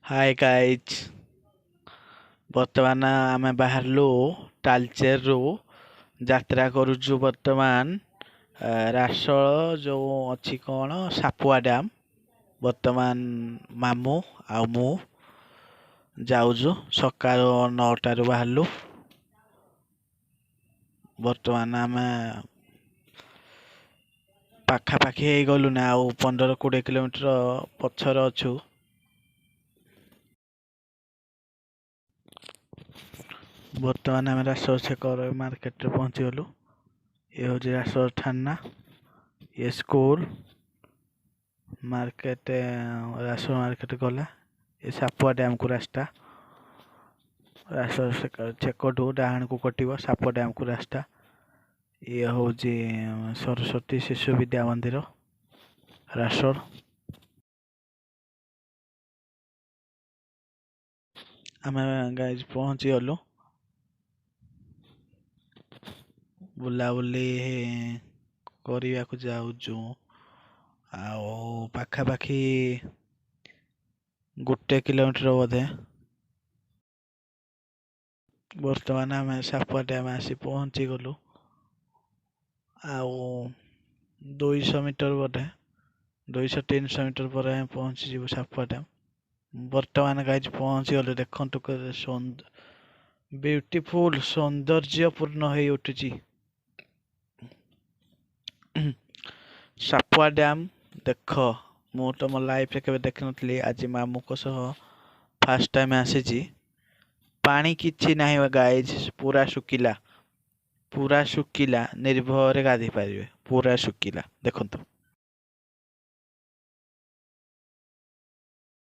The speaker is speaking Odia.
ହାଏ ଗାଇଜ୍, ବର୍ତ୍ତମାନ ଆମେ ବାହାରିଲୁ ତାଲଚେରରୁ, ଯାତ୍ରା କରୁଛୁ ବର୍ତ୍ତମାନ ରାସୋଳ ଯେଉଁ ଅଛି କ'ଣ ସାପୁଆ ଡ୍ୟାମ୍। ବର୍ତ୍ତମାନ ମାମୁଁ ଆଉ ମୁଁ ଯାଉଛୁ। ସକାଳ 9ଟାରୁ ବାହାରିଲୁ। ବର୍ତ୍ତମାନ ଆମେ ପାଖାପାଖି ହେଇଗଲୁଣି, ଆଉ 15-20 କିଲୋମିଟର ପଛରେ ଅଛୁ। ବର୍ତ୍ତମାନ ଆମେ ରାସୋଳ ଛକର ମାର୍କେଟରେ ପହଞ୍ଚିଗଲୁ। ଇଏ ହେଉଛି ରାସୋଳ ଥାନା, ଇଏ ସ୍କୁଲ, ମାର୍କେଟ, ରାସୋଳ ମାର୍କେଟ ଗଲା। ଏ ସାପୁଆ ଡ୍ୟାମ୍କୁ ରାସ୍ତା। ରାସୋଳ ଛକଠୁ ଡାହାଣକୁ କଟିବ ସାପୁଆ ଡ୍ୟାମ୍କୁ ରାସ୍ତା। ଇଏ ହେଉଛି ସରସ୍ୱତୀ ଶିଶୁ ବିଦ୍ୟା ମନ୍ଦିର ରାସୋଳ। ଆମେ ଗାଇଜ ପହଞ୍ଚିଗଲୁ। ବୁଲାବୁଲି କରିବାକୁ ଯାଉଛୁ, ଆଉ ପାଖାପାଖି 1 କିଲୋମିଟର ବୋଧେ। ବର୍ତ୍ତମାନ ଆମେ ସାପୁଆ ଡ୍ୟାମ୍ ଆସି ପହଞ୍ଚିଗଲୁ, ଆଉ 200 ମିଟର ବୋଧେ, 200-300 ମିଟର ପରେ ଆମେ ପହଞ୍ଚିଯିବୁ ସାପୁଆ ଡ୍ୟାମ୍। ବର୍ତ୍ତମାନ ଗାଇଜ ପହଞ୍ଚିଗଲୁ। ଦେଖନ୍ତୁ କେତେ ବ୍ୟୁଟିଫୁଲ, ସୌନ୍ଦର୍ଯ୍ୟପୂର୍ଣ୍ଣ ହେଇ ଉଠୁଛି ସାପୁଆ ଡ୍ୟାମ୍। ଦେଖ, ମୁଁ ତ ମୋ ଲାଇଫରେ କେବେ ଦେଖିନଥିଲି, ଆଜି ମାମୁଁଙ୍କ ସହ ଫାଷ୍ଟ ଟାଇମ୍ ଆସିଛି। ପାଣି କିଛି ନାହିଁ ଗାଇଜ, ପୁରା ଶୁଖିଲା, ପୁରା ଶୁଖିଲା। ନିର୍ଭୟରେ ଗାଧେଇ ପାରିବେ, ପୁରା ଶୁଖିଲା। ଦେଖନ୍ତୁ।